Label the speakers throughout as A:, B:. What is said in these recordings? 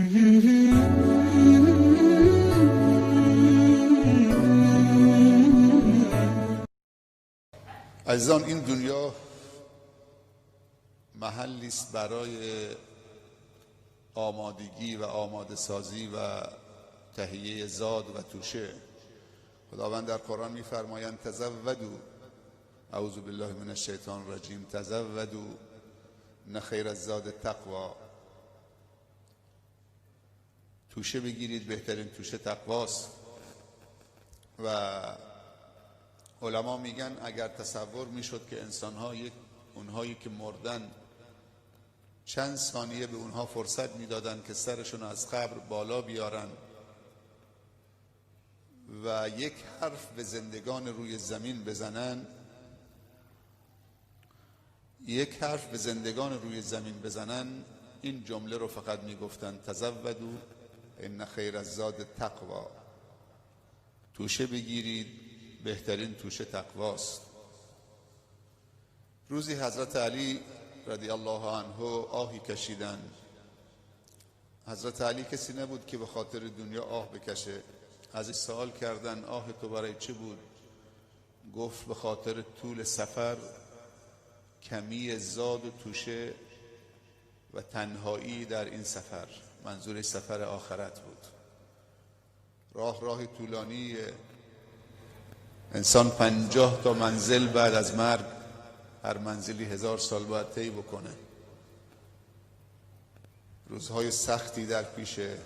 A: عزیزان، این دنیا محلی است برای آمادگی و آماده سازی و تهیه زاد و توشه. خداوند در قرآن می‌فرمایند تزودوا، اعوذ بالله من الشیطان الرجیم، تزودوا ان خیر الزاد التقوا. توشه بگیرید، بهترین توشه تقواست. و علما میگن اگر تصور میشد که انسان‌ها اونهایی که مردن چند ثانیه به اونها فرصت میدادن که سرشون از قبر بالا بیارن و یک حرف به زندگان روی زمین بزنن، یک حرف به زندگان روی زمین بزنن، این جمله رو فقط میگفتن تزودوا ان خیر الزاد التقوا. توشه بگیرید، بهترین توشه تقواست. روزی حضرت علی رضی الله عنه آهی کشیدن. حضرت علی کسی نبود که به خاطر دنیا آه بکشه. از سوال کردن آه تو برای چه بود؟ گفت به خاطر طول سفر، کمی زاد و توشه و تنهایی در این سفر. منظور سفر آخرت بود. راه طولانی، انسان 50 تا منزل بعد از مرگ، هر منزلی 1000 سال باید طی بکنه. روزهای سختی در پیشه.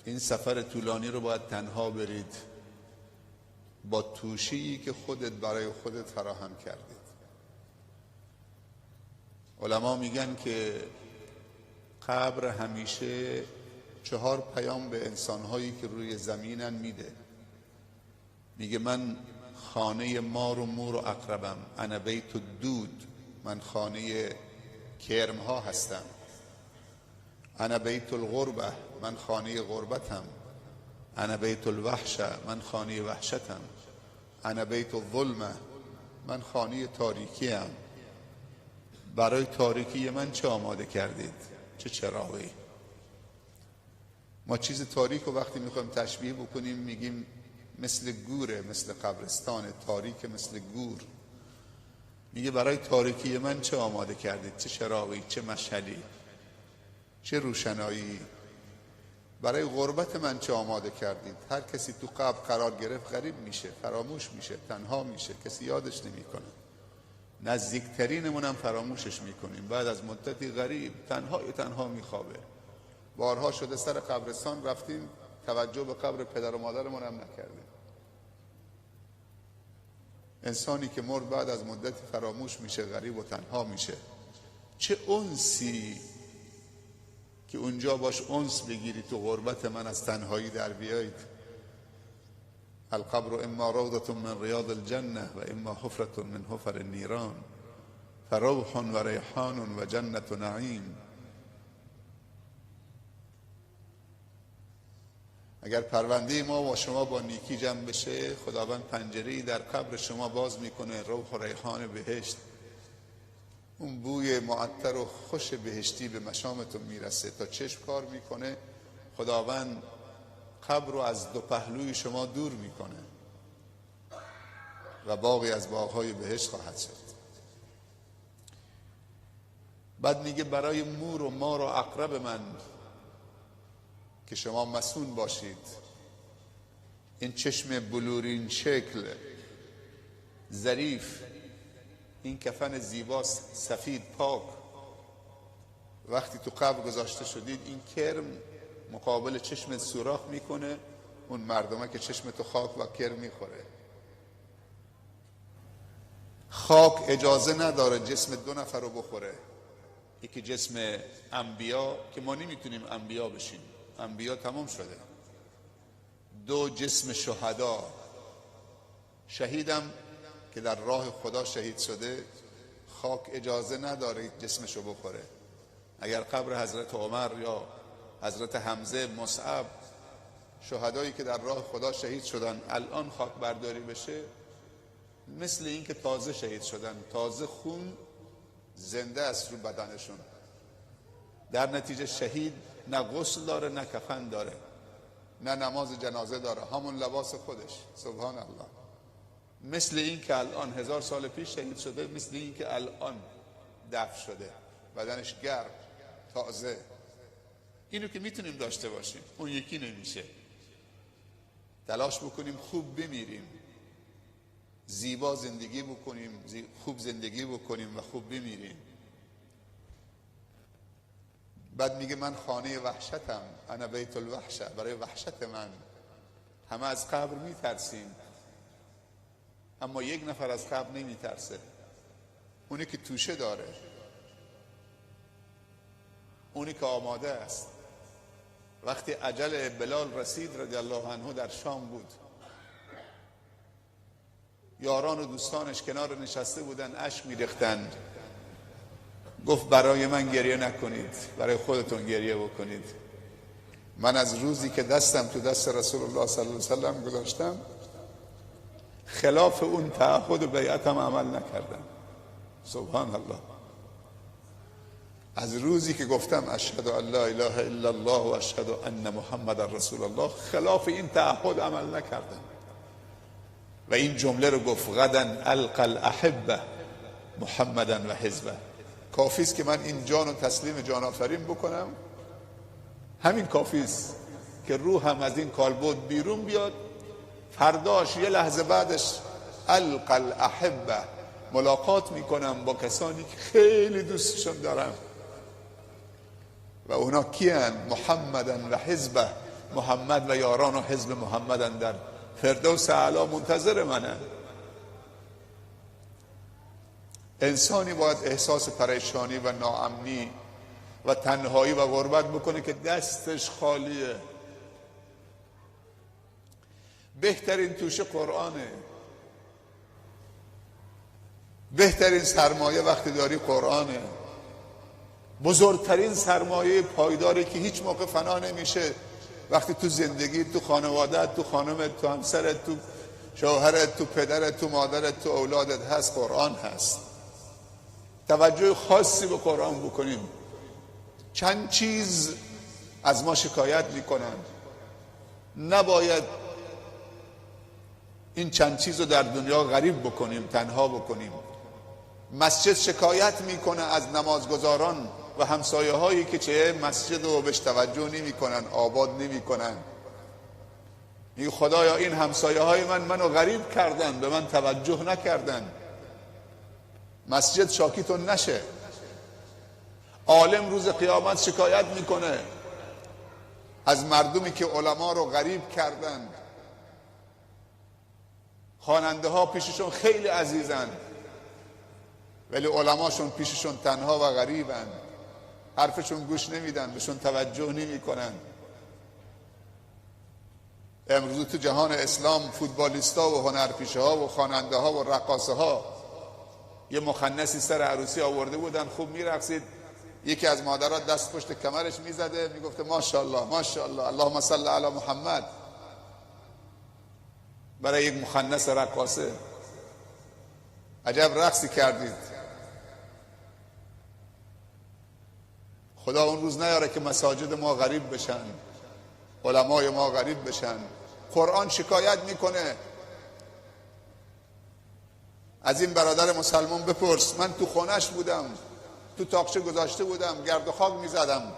A: این سفر طولانی رو باید تنها برید، با توشه‌ای که خودت برای خودت فراهم کردید. علما میگن که قبر همیشه 4 پیام به انسانهایی که روی زمینن میده. میگه من خانه مار و مور و عقربم، انا بیت الدود، من خانه کرمها هستم. انا بیت الغربه، من خانه غربتم. انا بیت الوحشه، من خانه وحشتم. انا بیت الظلمه، من خانه تاریکیم. برای تاریکی من چه آماده کردید؟ چه چراغی؟ ما چیز تاریک رو وقتی میخوایم تشبیه بکنیم میگیم مثل گوره، مثل قبرستان تاریک، مثل گور. میگه برای تاریکی من چه آماده کردید؟ چه چراغی، چه مشعلی، چه روشنایی؟ برای غربت من چه آماده کردید؟ هر کسی تو قبر قرار گرفت غریب میشه، فراموش میشه، تنها میشه، کسی یادش نمیکنه. نزدیکترینمون هم فراموشش میکنیم. بعد از مدتی غریب تنها میخوابه. بارها شده سر قبرستان رفتیم، توجه به قبر پدر و مادرمون هم نکردیم. انسانی که مرد بعد از مدتی فراموش میشه، غریب و تنها میشه. چه انسی که اونجا باش انس بگیری، تو غربت من از تنهایی در بیایید. القبر اما روضة من ریاض الجنه و اما حفرة من حفر النیران فروح و ریحان و جنة نعیم. اگر پرونده ما و شما با نیکی جمع بشه، خداوند پنجره‌ای در قبر شما باز میکنه، روح و ریحان بهشت، اون بوی معطر و خوش بهشتی به مشامتون میرسه. تا چشم کار میکنه، خداوند قبر رو از دو پهلوی شما دور میکنه و باغی از باغهای بهشت خواهد شد. بعد میگه برای مور و مار و عقرب من که شما مسون باشید، این چشم بلورین شکل ظریف، این کفن زیبا سفید پاک، وقتی تو قبر گذاشته شدید این کرم مقابل چشم سوراخ میکنه، اون مردمه که چشم تو خاک و کرم میخوره. خاک اجازه نداره جسم 2 نفر رو بخوره، یکی جسم انبیا که ما نمیتونیم انبیا بشیم، انبیا تمام شده. 2 جسم شهدا، شهیدم که در راه خدا شهید شده، خاک اجازه نداره جسمشو بخوره. اگر قبر حضرت عمر یا حضرت حمزه، مصعب، شهدایی که در راه خدا شهید شدن الان خاک برداری بشه، مثل این که تازه شهید شدن، تازه خون زنده است رو بدنشون. در نتیجه شهید نه غسل داره، نه کفن داره، نه نماز جنازه داره، همون لباس خودش. سبحان الله. مثل این که الان 1000 سال پیش شهید شده، مثل این که الان دفن شده، بدنش گرم تازه. اینو که میتونیم داشته باشیم، اون یکی نمیشه. تلاش بکنیم خوب بمیریم، زیبا زندگی بکنیم، خوب زندگی بکنیم و خوب بمیریم. بعد میگه من خانه وحشتم، انا بیت الوحشه، برای وحشت من. همه از قبر میترسیم، اما یک نفر از قبر نمیترسه، اونی که توشه داره، اونی که آماده است. وقتی اجل بلال رسید رضی الله عنه در شام بود، یاران و دوستانش کنار نشسته بودن، اشک می‌ریختند. گفت برای من گریه نکنید، برای خودتون گریه بکنید. من از روزی که دستم تو دست رسول الله صلی الله علیه و سلم گذاشتم، خلاف اون تعهد و بیعتم عمل نکردم. سبحان الله. از روزی که گفتم اشهد ان لا اله الا الله و اشهد ان محمد رسول الله، خلاف این تعهد عمل نکردم. و این جمله رو گفت، غدا القى الاحبه محمدا و حزبه. کافی است که من این جان رو تسلیم جان آفرین بکنم، همین کافی است که روحم از این کالبد بیرون بیاد. فرداش یه لحظه بعدش القى الاحبه، ملاقات میکنم با کسانی که خیلی دوستشون دارم. و اونا کیان؟ محمدن و حزبه، محمد و یاران و حزب محمدن در فردوس اعلی منتظر منن. انسانی باید احساس پریشانی و ناامنی و تنهایی و غربت بکنه که دستش خالیه. بهترین توشه قرآنه، بهترین سرمایه وقتی داری قرآنه، بزرگترین سرمایه پایداری که هیچ موقع فنا نمیشه وقتی تو زندگی، تو خانوادت، تو خانمت، تو همسرت، تو شوهرت، تو پدرت، تو مادرت، تو اولادت هست، قرآن هست. توجه خاصی به قرآن بکنیم. چند چیز از ما شکایت میکنن، نباید این چند چیز رو در دنیا غریب بکنیم، تنها بکنیم. مسجد شکایت میکنه از نمازگزاران و همسایه هایی که چه مسجد رو بهش توجه نمیکنن، آباد نمیکنن. میگه خدایا این همسایه های من منو غریب کردن، به من توجه نکردن. مسجد شاکیتون نشه. عالم روز قیامت شکایت میکنه از مردمی که علما رو غریب کردن. خواننده ها پیششون خیلی عزیزن، ولی علماشون پیششون تنها و غریبن، حرفشون گوش نمیدن، بهشون توجه نمیکنن. امروز تو جهان اسلام فوتبالیستا و هنرپیشه ها و خواننده ها و رقاصه ها، یه مخنثی سر عروسی آورده بودن، خوب میرقصید، یکی از مادرها دست پشت کمرش میزده، میگفته ماشاءالله ماشاءالله اللهم صل علی محمد. برای یک مخنث رقاصه عجب رقصی کردید. خدا اون روز نیاره که مساجد ما غریب بشن، علمای ما غریب بشن. قرآن شکایت میکنه از این برادر مسلمان بپرس، من تو خونش بودم، تو تاقچه گذاشته بودم، گرد و خاک میزدم،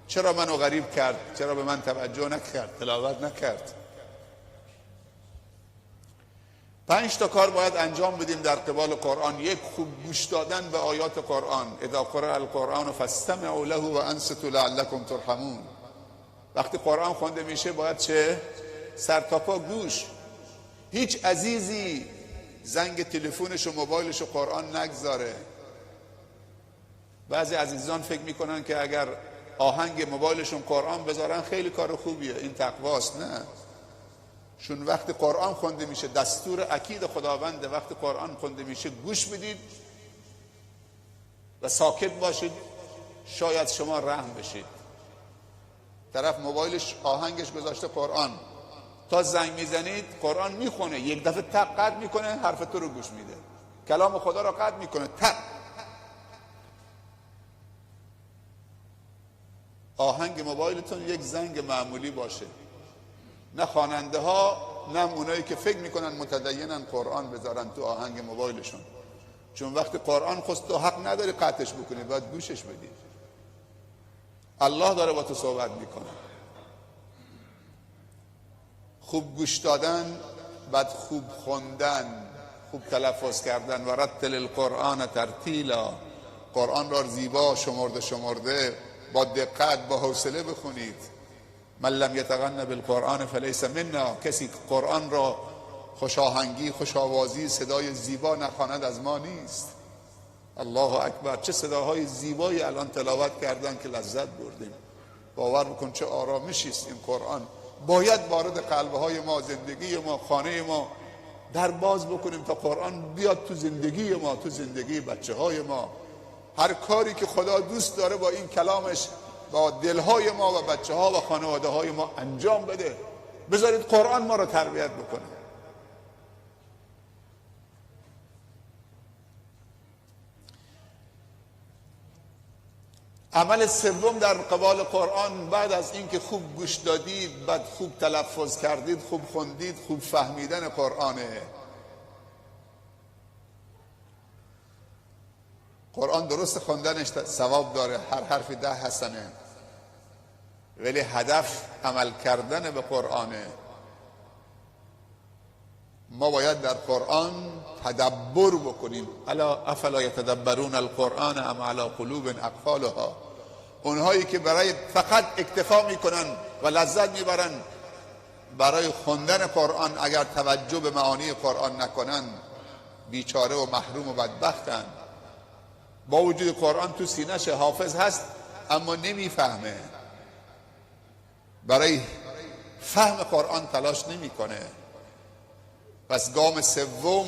A: چرا منو غریب کرد؟ چرا به من توجه نکرد، تلاوت نکرد؟ 5 تا کار باید انجام بدیم در قبال قرآن. یک، خوب گوش دادن به آیات قرآن. اذا قرأ القرآن فاستمعوا له وانصتوا لعلكم ترحمون. وقتی قرآن خوانده میشه باید چه؟ سر تا پا گوش. هیچ عزیزی زنگ تلفنش و موبایلش و قرآن نگذاره. بعضی عزیزان فکر میکنن که اگر آهنگ موبایلشون قرآن بذارن خیلی کار خوبیه، این تقواست. نه، چون وقتی قرآن خونده میشه، دستور اکید خداونده، وقتی قرآن خونده میشه گوش بدید و ساکت باشید، شاید شما رحم بشید. طرف موبایلش آهنگش گذاشته قرآن، تا زنگ میزنید قرآن میخونه، یک دفعه تق قطع میکنه، حرف تو رو گوش میده، کلام خدا رو قطع میکنه، تق. آهنگ موبایلتون یک زنگ معمولی باشه، نه خواننده ها نه اونایی که فکر میکنن متدینن قرآن بذارن تو آهنگ موبایلشون. چون وقتی قرآن خواست تو حق نداری قطعش بکنی، باید گوشش بدی. الله داره با تو صحبت میکنه. خوب گوش دادن، بعد خوب خوندن، خوب تلفظ کردن. و رتل القرآن ترتیلا، قرآن را زیبا شمرده شمرده با دقت با حوصله بخونید. من لم یتغن بالقرآن فلیس منا، کسی قرآن را خوش آهنگی، خوش آوازی، صدای زیبا نخواند از ما نیست. الله اکبر، چه صداهای زیبایی الان تلاوت کردن که لذت بردیم. باور بکن چه آرامشی است این قرآن. باید وارد قلبهای ما، زندگی ما، خانه ما در باز بکنیم تا قرآن بیاد تو زندگی ما، تو زندگی بچه های ما. هر کاری که خدا دوست داره با این کلامش با دلهای ما و بچه ها و خانواده های ما انجام بده. بذارید قرآن ما رو تربیت بکنه. عمل سوم در قبال قرآن، بعد از اینکه خوب گوش دادید، بعد خوب تلفظ کردید، خوب خوندید، خوب فهمیدن قرآنه. قرآن درست خوندنش ثواب داره، هر حرفی 10 حسنه، ولی هدف عمل کردن به قرآنه. ما باید در قرآن تدبر بکنیم. الا افلا یتدبرون القرآن ام علی قلوب اقفالها. اونهایی که برای فقط اکتفا میکنن و لذت میبرن برای خوندن قرآن، اگر توجه به معانی قرآن نکنن بیچاره و محروم و بدبختن. با وجود قرآن تو سینه‌ش حافظ هست اما نمیفهمه، برای فهم قرآن تلاش نمیکنه. پس گام سوم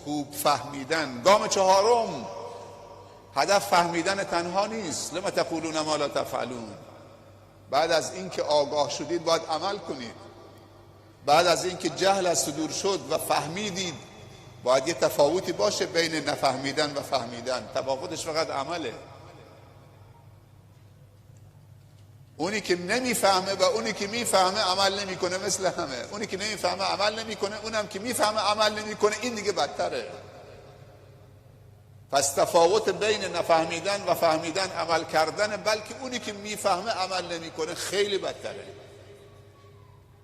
A: خوب فهمیدن. گام چهارم، هدف فهمیدن تنها نیست. لما تقولون ما لا تفعلون. بعد از اینکه آگاه شدید باید عمل کنید. بعد از اینکه جهل از صدور شد و فهمیدید باید یه تفاوتی باشه بین نفهمیدن و فهمیدن. تفاوتش فقط عمله. اونی که نمیفهمه و اونی که میفهمه عمل نمیکنه مثل همه. اونی که نمیفهمه عمل نمیکنه، اونم که میفهمه عمل نمیکنه، این دیگه بدتره. پس تفاوت بین نفهمیدن و فهمیدن عمل کردن، بلکه اونی که میفهمه عمل نمیکنه خیلی بدتره.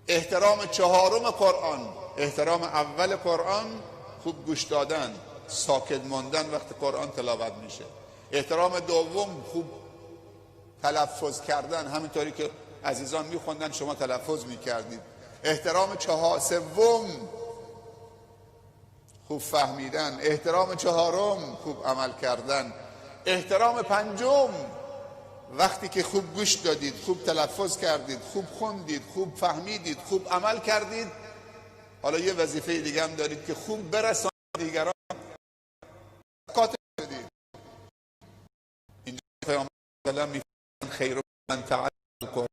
A: احترام چهارم قرآن، احترام اول قرآن خوب گوش دادن، ساکت ماندن وقتی قرآن تلاوت میشه. احترام دوم خوب تلفظ کردن، همینطوری که عزیزان میخوندن شما تلفظ میکردید. احترام سوم خوب فهمیدن. احترام چهارم خوب عمل کردن. احترام پنجم، وقتی که خوب گوش دادید، خوب تلفظ کردید، خوب خوندید، خوب فهمیدید، خوب عمل کردید، حالا یه وظیفه دیگه هم دارید که خوب برسانید دیگران، کات بدید. اینجا پیامبر میفرمایند خیر من تعلم القرآن،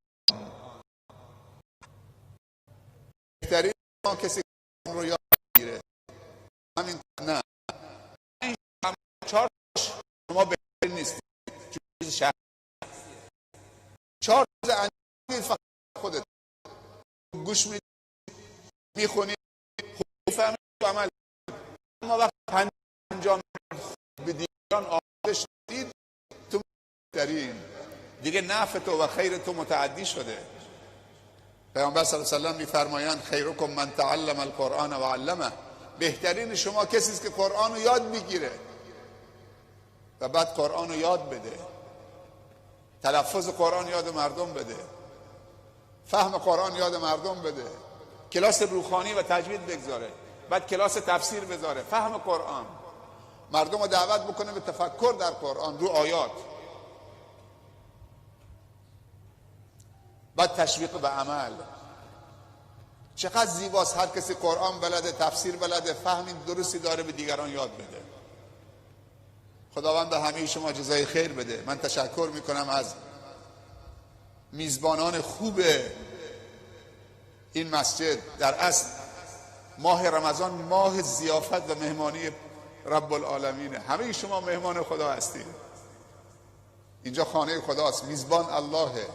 A: بهترین ما کسی رو یاد میگیره. همین نه، این چهار شما بهترین نیستید، چیز شخصی. 4 چیز انجام فقط خودت گوش میدی، میخونی، خوب فهمیدی، عمل. اما وقت 5 انجام به دیگران آموزش دید، تو بهترین دیگه، نفع تو و خیر تو متعدی شده. پیامبر صلی الله علیه و سلم میفرمایند خیرکم من تعلم القرآن و علمه، بهترین شما کسی است که قرآن رو یاد میگیره و بعد قرآن رو یاد بده، تلفظ قرآن یاد مردم بده، فهم قرآن یاد مردم بده، کلاس روخانی و تجوید بگذاره، بعد کلاس تفسیر بذاره، فهم قرآن، مردم رو دعوت بکنه به تفکر در قرآن، رو آیات، بعد تشویق به عمل. چقدر زیباست هر کسی قرآن بلده، تفسیر بلده، فهم درستی داره، به دیگران یاد بده. خداوند به همه شما جزای خیر بده. من تشکر میکنم از میزبانان خوب این مسجد. در اصل ماه رمضان ماه ضیافت و مهمانی رب العالمینه. همه شما مهمان خدا هستید. اینجا خانه خداست، میزبان اللهه.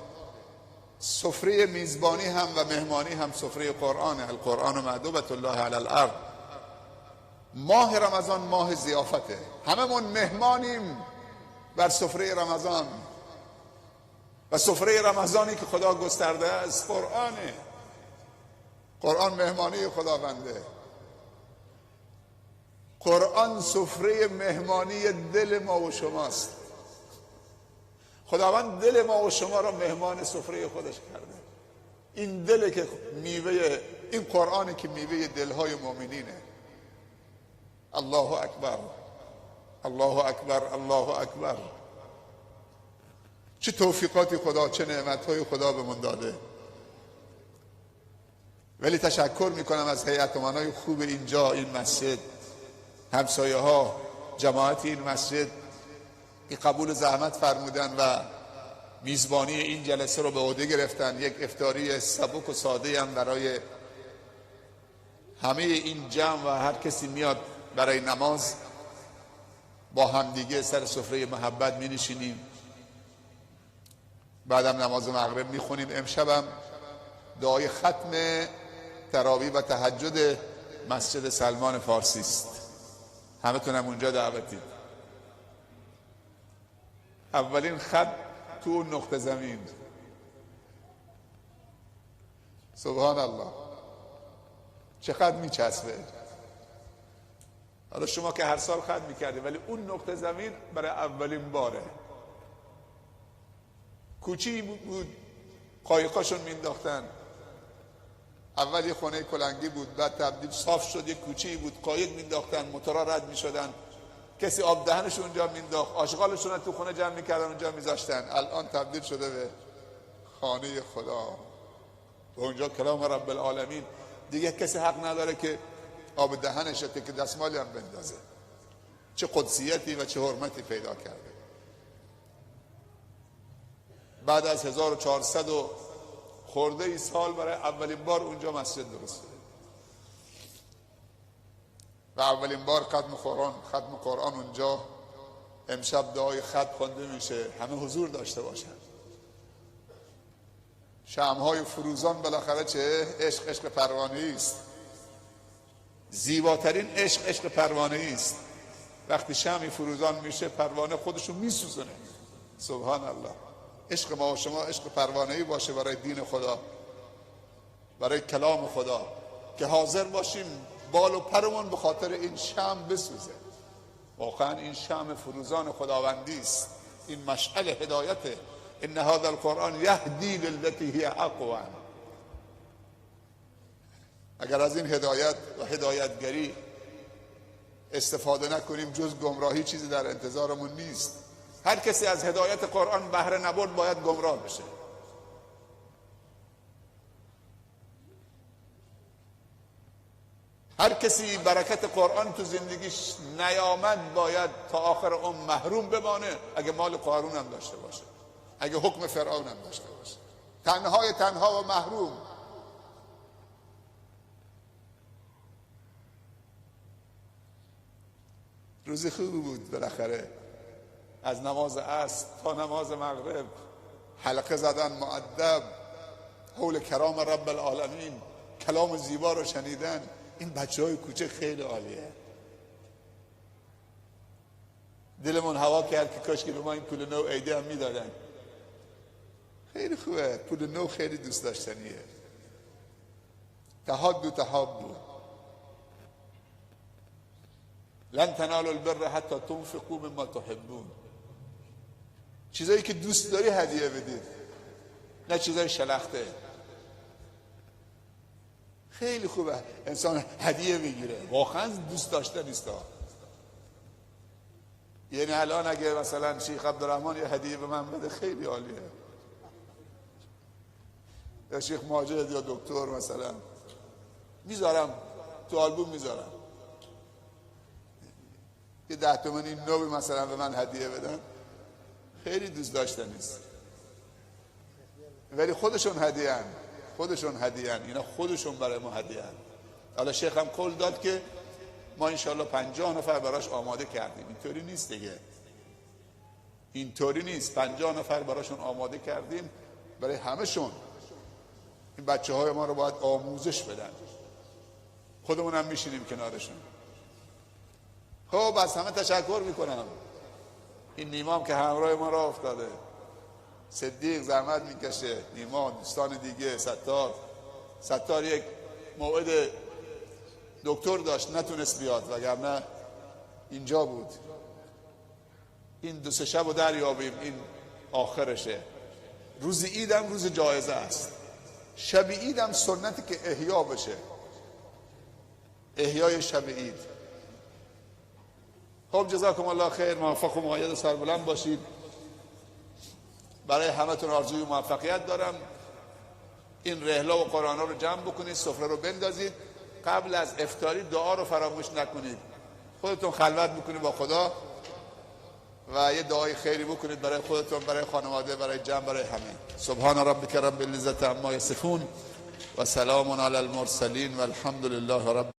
A: سفره میزبانی هم و مهمانی هم سفره قرآنه. القرآن مأدبة الله علی الارض. ماه رمضان ماه ضیافته، هممون مهمانیم بر سفره رمضان و سفره رمضانی که خدا گسترده است قرآنه. قرآن مهمانی خداونده. قرآن سفره مهمانی دل ما و شماست. خداوند دل ما و شما را مهمان سفره خودش کرده. این دل که میوه، این قرآنی که میوه دلهای مؤمنینه. الله اکبر، الله اکبر، الله اکبر. چه توفیقاتی خدا، چه نعمتهای خدا به من داده. ولی تشکر میکنم از هیئت امنای خوب اینجا، این مسجد، همسایه ها، جماعت این مسجد که قبول زحمت فرمودن و میزبانی این جلسه رو به عهده گرفتن. یک افطاری سبک و ساده هم برای همه این جمع و هر کسی میاد برای نماز با همدیگه سر سفره محبت می نشینیم. بعدم نماز مغرب می خونیم. امشبم دعای ختم تراویح و تهجد مسجد سلمان فارسی است. همه تونم اونجا دعوتید. اولین خط تو نقطه زمین. سبحان الله، چقدر میچسبه. حالا شما که هر سال خط میکردید، ولی اون نقطه زمین برای اولین باره. کوچی بود، قایقاشون مینداختن. اول یه خونه کلنگی بود، بعد تبدیل صاف شد یه کوچی بود، قایق مینداختن، موتورا رد میشدن، کسی آب دهنش اونجا مینداخت، آشغالشون تو خونه جمع میکردن اونجا میذاشتن. الان تبدیل شده به خانه خدا و اونجا کلام رب العالمین. دیگه کسی حق نداره که آب دهنش که دستمالی هم بندازه. چه قدسیتی و چه حرمتی پیدا کرده. بعد از 1400 و خورده ای سال برای اولین بار اونجا مسجد درست شده و اولین بار ختم قرآن اونجا امشب دعای ختم خوانده میشه. همه حضور داشته باشن. شمع‌های فروزان بالاخره چه عشق، عشق پروانه‌ای است. زیباترین عشق، عشق پروانه‌ای است. وقتی شمعی فروزان میشه پروانه خودشو میسوزونه. سبحان الله. عشق ما و شما عشق پروانه‌ای باشه برای دین خدا، برای کلام خدا، که حاضر باشیم بال و پرمون به خاطر این شمع بسوزه. واقعا این شمع فروزان خداوندی است. این مشعل هدایته. ان هذا القرآن یهدی للتی هی اقوم. اگر از این هدایت و هدایتگری استفاده نکنیم جز گمراهی چیزی در انتظارمون نیست. هر کسی از هدایت قرآن بهره نبرد باید گمراه بشه. هر کسی برکت قرآن تو زندگیش نیامد باید تا آخر عمر محروم بمانه، اگه مال قارون هم داشته باشه، اگه حکم فرعون هم داشته باشه. تنهای تنها و محروم. روز خوبی بود بالاخره. از نماز عصر تا نماز مغرب حلقه زدن مؤدب حول کرام رب العالمین، کلام زیبا رو شنیدن. این بچه های کوچه خیلی عالیه. دلمون هوا کرد که کاش که به ما این پول نو عیدی هم میدادن. خیلی خوبه، پول نو خیلی دوست داشتنیه. تهادو تهابو. لن تنالوا البر حتی تنفقوا مما تحبون. چیزایی که دوست داری هدیه بدید، نه چیزای شلخته. خیلی خوبه انسان هدیه بگیره، واقعا دوست داشته نیست. یعنی الان اگه مثلا شیخ عبدالرحمن یه هدیه به من بده خیلی عالیه، یا شیخ ماجد یا دکتر مثلا، میذارم تو آلبوم میذارم. یه 10 تومانی نو مثلا به من هدیه بدن خیلی دوست داشته نیست. ولی خودشون هدیه هن. خودشون هدیه هن. اینا خودشون برای ما هدیه هن. حالا شیخ هم قول داد که ما انشالله 50 نفر براش آماده کردیم. اینطوری نیست دیگه، اینطوری نیست. 50 نفر براشون آماده کردیم، برای همشون. این بچه های ما رو باید آموزش بدن. خودمون هم میشینیم کنارشون. خب از همه تشکر میکنم. این نیمام که همراه ما راه افتاده، صدیق زحمت میکشه، نیما، دوستان دیگه، ستار یک موعد دکتر داشت نتونست بیاد، وگرنه اینجا بود. این دو سه شب رو دریابیم، این آخرشه. روز عیدم روز جایزه است. شب عیدم سنتی که احیا بشه، احیای شب عید. خب جزاکم الله خیر، موفق و مؤید و سربلند باشید. برای همتون آرزوی موفقیت دارم. این رحله و قرآن رو جمع بکنید، سفره رو بندازید، قبل از افطاری دعا رو فراموش نکنید. خودتون خلوت میکنید با خدا و یه دعای خیری بکنید برای خودتون، برای خانواده، برای جمع، برای همه. سبحان ربک رب العزة عما یصفون و سلام علی المرسلین و الحمد لله رب